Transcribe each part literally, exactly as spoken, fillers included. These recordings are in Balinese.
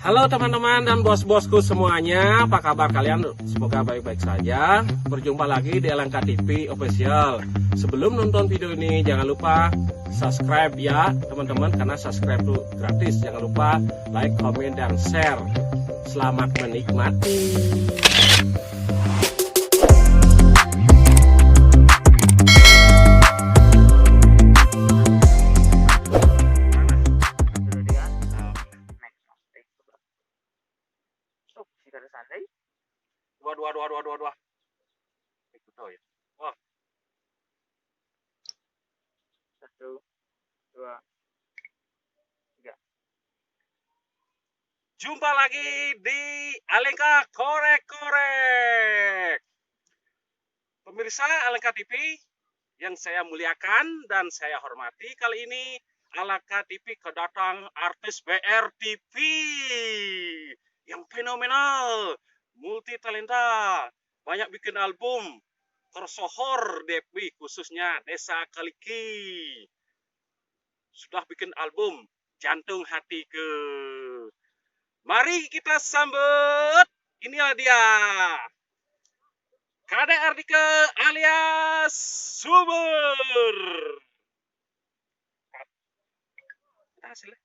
Halo teman-teman dan bos-bosku semuanya, apa kabar kalian? Semoga baik-baik saja. Berjumpa lagi di L N K T V Official. Sebelum nonton video ini, jangan lupa subscribe ya teman-teman, karena subscribe itu gratis. Jangan lupa like, komen, dan share. Selamat menikmati. Dua, dua, dua, dua, dua, dua. Ikut tahu ya. Wah. Satu, dua, tiga. Jumpa lagi di Alengka Korek-Korek. Pemirsa Alengka T V yang saya muliakan dan saya hormati, kali ini Alengka T V kedatang artis B R T V yang fenomenal, multi talenta, banyak bikin album, tersohor di F B, khususnya Desa Kaliki. Sudah bikin album Jantung Hatiku. Mari kita sambut. Inilah dia. Kadek Ardika alias Subur. Kita hasilnya.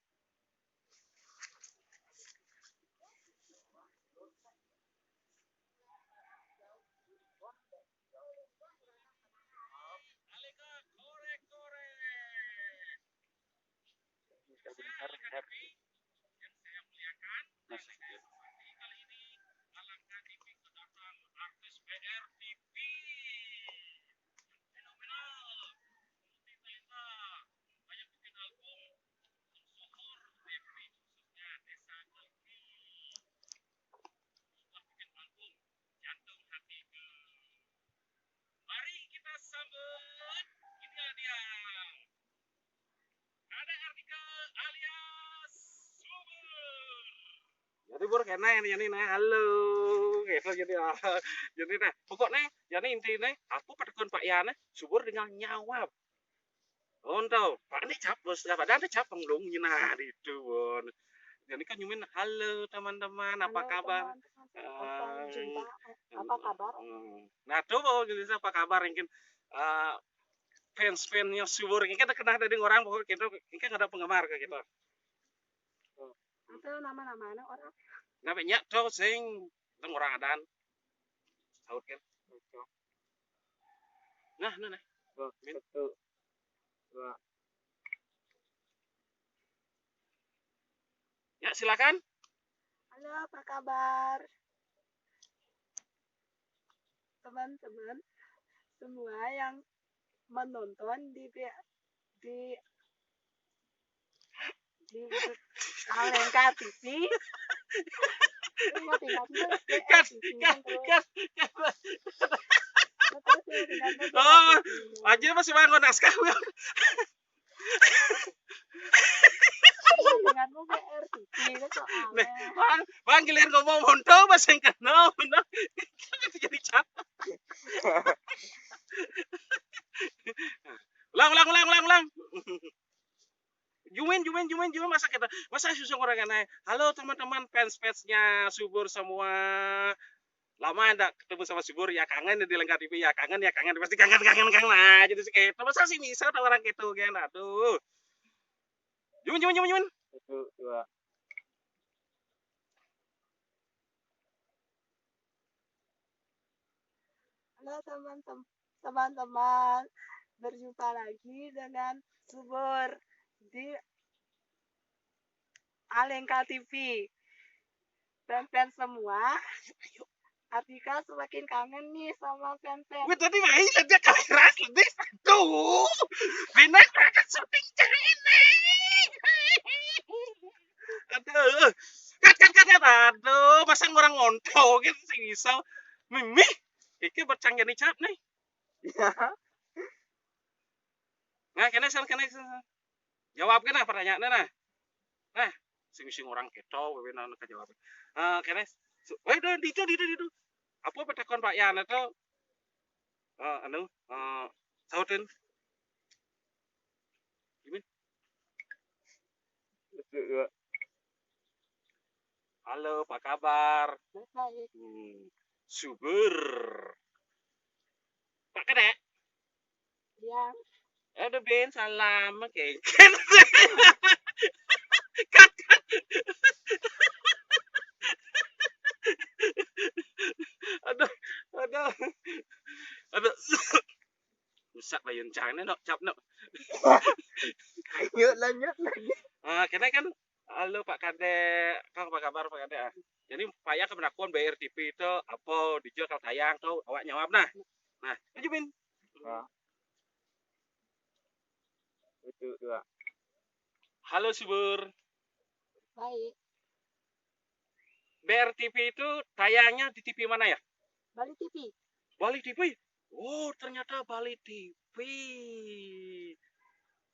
Bentar, bentar. Masih. Mari kita sambut. Inilah dia. Kadek Ardika alias Subur. Jadi Bur, kena yang ini, nah, halo. Gitu, jadi, ah, jadi, nah, pokoknya, jadi intinya, aku patekon Pak Yana, Subur tinggal nyawab. Onto, Pak, ini cap, Bos, Pak, ada cap, Bang, dong, nah, itu, Bon. Jadi kan nyumin, "Halo, teman-teman, apa kabar?" Nah, tuh, Bang, jadi apa kabar? Mungkin, eh, fans-fansnya Subur, ini kan kenal dari orang, pokoknya kita, ini kan ada penggemar ke kita. Atau nama-nama anak orang? Namanya tuh sing, orang adan. Saut kan? Nah, nah, nah. Satu, dua. Ya, silakan. Halo, apa kabar? Teman-teman semua yang menonton di, di, di Alengka T V. Kan, kan, kan, kan. Oh, aja masih bangun naskah. Dengan B R T V, itu soalnya. Bang, Bang, giliran ngomong monto, bahasa yang kenal, bener. Jadi cap. Ulang, ulang, ulang, ulang, ulang. Jumin, jumin, jumin, jumin, masa kita, masa susah orang aneh. Halo teman-teman fans-fansnya Subur semua. Lama ndak ketemu sama Subur, ya kangen di Lengka T V, ya kangen, ya kangen, pasti kangen, kangen, kangen aja sih kayak. Masa sih bisa orang gitu kan, aduh. Jumin, jumin, jumin, jumin. Satu, dua. Halo teman-teman, teman-teman, berjumpa lagi dengan Subur di Alengka T V. Fans-fans semua, Atika semakin kangen nih sama fans-fans. Wih, tadi main aja keras lebih. Tuh, benar, mereka syuting cewek ini. Aduh, kat, kat, kat, kat. Aduh, masa orang ngontrol gitu sih bisa. Mimi, iki bercang jadi cap nih. Iya. Nah, kena, kena, kena. Jawab kena pertanyaannya, nah. Nah, sing, sing orang keto, wewe nana kejawab. Eh, kena. Weh, itu, itu, itu, itu. Apa petakon Pak Yan itu? Eh, anu, eh, sautin. Gimana? Satu, dua. Halo, apa kabar? Baik. Hmm, subur. Pak Kadek. Ya. Aduh, Bin, salam, kengken. Aduh, aduh. Aduh. Rusak bayun cang ne, nok, cap, nok. Yuk, lanjut lagi. Ah, kene kan, halo, Pak Kadek. Kang, apa kabar, Pak Kadek? Ah. Jadi, Pak, ya, kemenakun B R T V itu apa, dijil kal tayang tuh, awak nyawab, nah. Nah, aja, Bin. Nah. Itu dua. Halo, subur. Baik. B R T V itu tayangnya di T V mana, ya? Bali T V. Bali T V. Oh, ternyata Bali T V.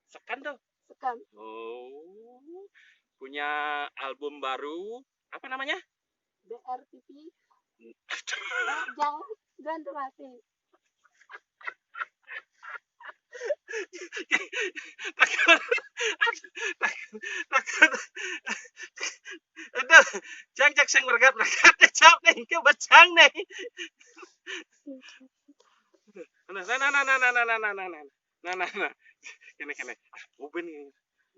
Sekan tuh. Sekan. Oh, punya album baru. Apa namanya? B R T V. Eh, jangan, jangan terlatih. Takut. Takut. Takut. Aduh, cang, cang, sing mergat, mergat, cang, nih, ke bacang, nih. Nah, nah, nah, nah, nah, nah, nah, nah, nah, nah, nah, nah, nah, nah, kene, kene, ah, Ubin ini.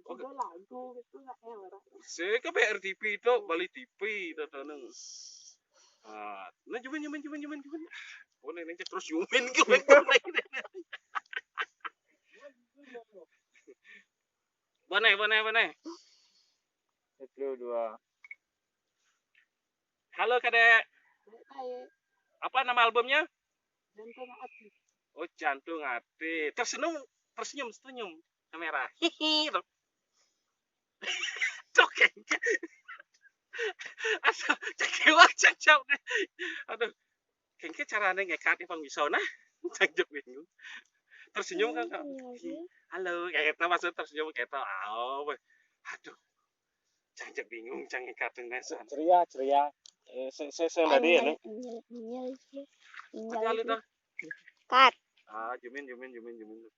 Judul lagu gitu nggak, eh, orang. Saya ke B R T V itu, Bali T V itu, tuh, neng. Ah, nah, cuman, cuman, cuman, cuman, cuman. Oh, nenek terus yumin ke, Bone, bone, bone. Satu, dua. Halo, Kadek. Baik. Apa nama albumnya? Jantung hati. Oh, jantung hati. Tersenyum, tersenyum, senyum. Kamera. Hihi, tuh. Tuh, kengke. Asal cekewak, cecap deh. Aduh. Kengke carane ngekat pang bisa, nah. Cang jek bingung. Tersenyum kan, Kak? Halo, kayak itu maksud tersenyum kayak itu. Oh, weh. Aduh. Cang jek bingung, cang ngekat, nah, san. Ceria, ceria. Eh, se, se, se tadi ya, Nek. Inyel, inyel, inyel. Ada, ada, dah. Cut. Ah, jumin, jumin, jumin, jumin.